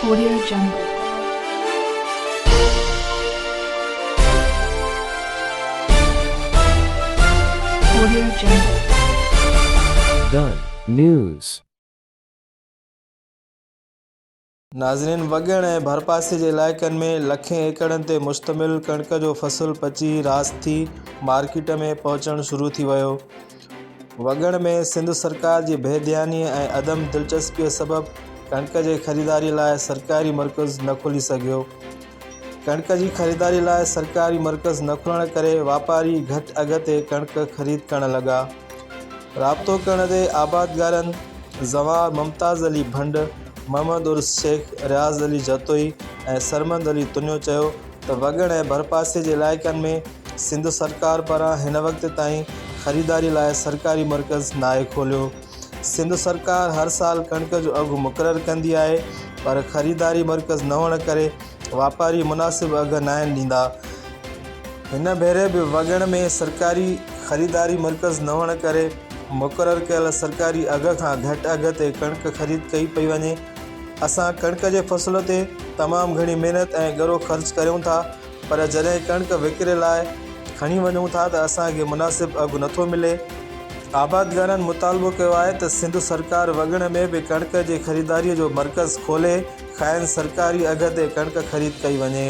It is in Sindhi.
Audio Jungle. Audio Jungle. The News. ناظرين وڳڻ ۽ ڀرپاسي جي علائقن ۾ لکين ايڪڙن تي مشتمل ڪڻڪ جو فصل پچي راس ٿي مارڪيٽ ۾ پهچڻ شروع ٿي ويو. وڳڻ ۾ سنڌ سرڪار جي بي ڌياني ۽ عدم دلچسپي سبب ڪڻڪ جي خريداري لاء سرڪاري مرڪز نه کلي سگهيو. ڪڻڪ جي خريداري لاء سرڪاري مرڪز نه کلڻ ڪري واپاري گهٽ اگهه تي ڪڻڪ خريد ڪرڻ لڳا. رابطو ڪرڻ تي آبادگارن زوار ممتاز علي ڀنڊ، محمد عرس شيخ، رياض علي جتوئي ۽ سرمد علي تنيو چيو ته وڳڻ ۽ ڀرپاسي جي علائقن ۾ سنڌ سرڪار پاران هن وقت تائين خريداري لاء سرڪاري مرڪز ناهي کوليو. سنڌ سرڪار هر سال ڪڻڪ جو اگهه مقرر ڪندي آهي پر خريداري مرڪز نه هئڻ ڪري واپاري مناسب اگهه ناهن ڏيندا. هن ڀيري به وڳڻ ۾ سرڪاري خريداري مرڪز نه هئڻ ڪري مقرر ڪيل سرڪاري اگهه کان گهٽ اگهه تي ڪڻڪ خريد ڪئي پئي وڃي. اسان ڪڻڪ جي فصل تي تمام گهڻي محنت ۽ ڳرو خرچ ڪريون ٿا پر جڏهن ڪڻڪ وڪري لاء کڻي وڃون ٿا ته اسان کي مناسب اگهه نٿو ملي. آبادگارن مطالبو ڪيو آهي ته سنڌ سرڪار وڳڻ ۾ به ڪڻڪ جي خريداري جو مرڪز کولي کانئن سرڪاري اگهه تي ڪڻڪ خريد ڪئي وڃي.